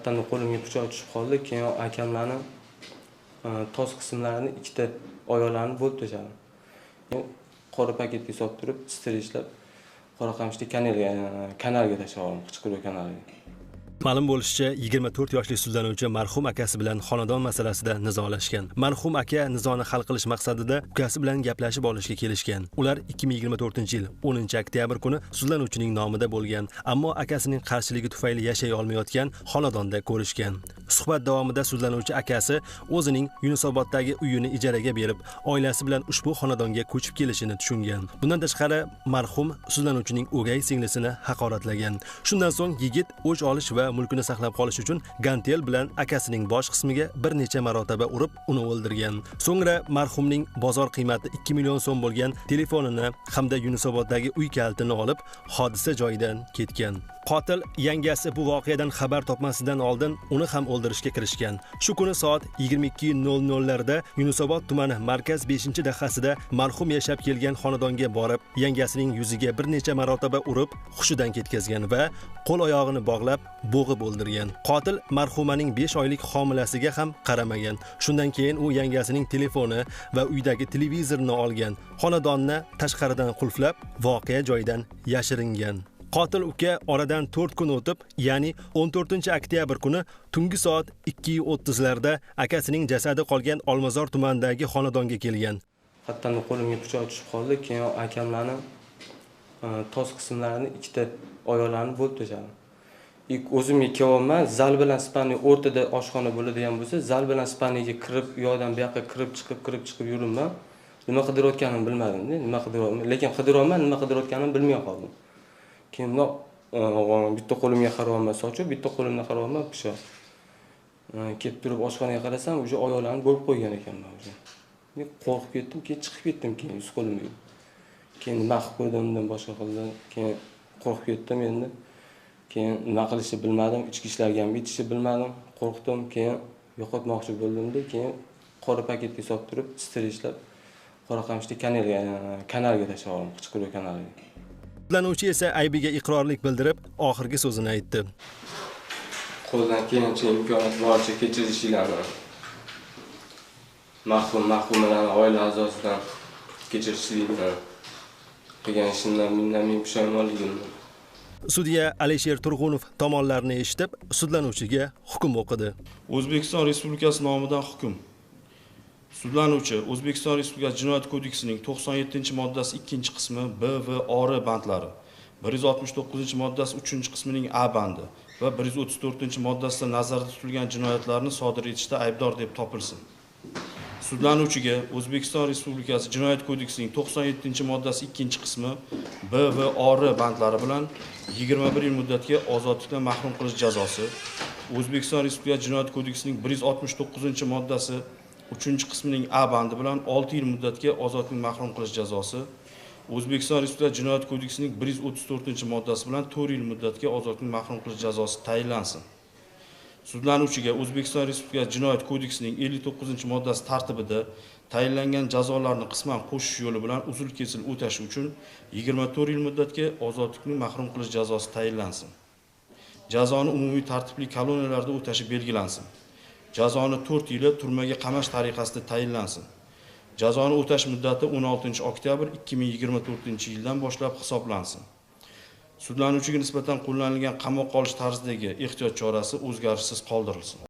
Qayerdan qo'limga pichoq tushib qoldi. Keyin akamlarni tos qismlarini ikkita oyoqlarini bo'lib tashladim. Qora paketga solib turib, streshlab Qoraqamishli kanalga tashlab oldim, Qichqirov kanaliga. Ma'lum bo'lishicha, 24 yoshli sudlanuvchi marhum akasi bilan xonadon masalasida nizolashgan. Marhum aka nizoni hal qilish maqsadida ukasi bilan gaplashib olishga kelishgan. Ular 2024-yil 10-oktyabr kuni sudlanuvchining nomida bo'lgan, ammo akasining qarshiligi tufayli yashay olmayotgan xonadonda ko'rishgan. Suhbat davomida sudlanuvchi akasi o'zining Yunusoboddagi uyini ijaraga berib, oilasi bilan ushbu xonadonga ko'chib kelishini tushungan. Bundan tashqari, marhum sudlanuvchining o'gay singlisini haqoratlagan. Shundan so'ng yigit o'ch olish va mulkini saqlab qolish uchun gantel bilan akasining bosh qismiga bir necha marotaba urib, uni o'ldirgan. So'ngra marhumning bozor qiymati 2 million so'm bo'lgan telefonini hamda Yunusoboddagi uy kalitini olib, hodisa joyidan ketgan. Qotil yangasi bu voqeadan xabar topmasidan oldin uni ham o'ldirishga kirishgan. Shu kuni soat 22:00 larda Yunusobod tumani markaz 5-dahasida marhum yashab kelgan xonadonga borib, yangasining yuziga bir necha marotaba urib, hushidan ketkazgan va qo'l oyog'ini bog'lab bo'g'ib o'ldirgan. Qotil marhumaning 5 oylik homilasiga ham qaramagan. Shundan keyin u yangasining telefoni va uydagi televizorni olgan. Xonadonni tashqaridan qulflab, voqea joyidan yashiringan. Qotil uka oradan 4 kun o'tib, ya'ni 14-oktyabr kuni tungi soat 2:30 larda akasining jasadi qolgan Olmazor tumanidagi xonadonga kelgan. Qayerdan qo'limga pichoq tushib qoldi. Keyin akamlarni tos qismlarini ikkita oyoqlarini bo'lib tashladim. O'zimga kelyapman, zal bilan spalniy o'rtada oshxona bo'ladigan bo'lsa, zal bilan spalniga kirib, u yoqdan bu yoqqa kirib chiqib, kirib chiqib yuribman. Nima qidirayotganimni bilmadim-da, nima qidiryapman, lekin qidiryapman, nima qidirayotganimni bilmay qoldim. Keyin bitta qo'limga qarayapman sochiq, bitta qo'limda qarayapman pichoq. Kelib turib oshxonaga qarasam, o'sha oyoqlarini bo'lib qo'ygan ekanman o'sha. Men qo'rqib ketdim, keyin chiqib ketdim, keyin yuz qo'limga yuvib. Keyin nima qilib qo'ydim, boshqa qildim, keyin qo'rqib ketdim endi. Keyin nima qilishni bilmadim, ichki ishlarga ham yetishni bilmadim, qo'rqdim, keyin yo'qotmoqchi bo'ldimda, keyin qora paketga solib turib, streshlab Qoraqamishli kanalga tashlab oldim, Qichqirov kanaliga. Sudlanuvchi esa aybiga iqrorlik bildirib, oxirgi so'zini aytdi. Qo'ldan kelgancha imkoniyat boricha kechirishinglarni, marhumalarni oila a'zosidan kechirishlikni, qilgan ishimdan ming pushaymonligimni. Sudya Alisher Turg'unov tomonlarni eshitib, sudlanuvchiga hukm o'qidi. O'zbekiston Respublikasi nomidan hukm. Sudlanuvchi O'zbekiston Respublikasi Jinoyat kodeksining 97-moddasi 2-qismi B va OR bandlari, 169-moddasi 3-qismining A bandi va 134-moddasida nazarda tutilgan jinoyatlarni sodir etishda aybdor deb topilsin. Sudlanuvchiga O'zbekiston Respublikasi Jinoyat kodeksining 97-moddasi 2-qismi B va OR bandlari bilan 21 yil muddatga ozodlikdan mahrum qilish jazosi, O'zbekiston Respublikasi Jinoyat kodeksining 169-moddasi 3-qismining A bandi bilan 6 yil muddatga ozodlikdan mahrum qilish jazosi, O'zbekiston Respublikasi Jinoyat kodeksining 134-moddasi bilan 4 yil muddatga ozodlikdan mahrum qilish jazosi tayinlansin. Sudlanuvchiga O'zbekiston Respublikasi Jinoyat kodeksining 59-moddasi tartibida tayinlangan jazolarni qisman qo'shish yo'li bilan uzil-kesil o'tash uchun 24 yil muddatga ozodlikdan mahrum qilish jazosi tayinlansin. Jazoni umumiy tartibli koloniyalarda o'tashi belgilansin. Jazoni 4 yili turmaga qamash tariqasida tayinlansin. Jazoni o'tash muddati 16-oktyabr 2024-yildan boshlab hisoblansin. Sudlanuvchiga nisbatan qo'llanilgan qamoqqa olish tarzidagi ehtiyot chorasi o'zgarishsiz qoldirilsin.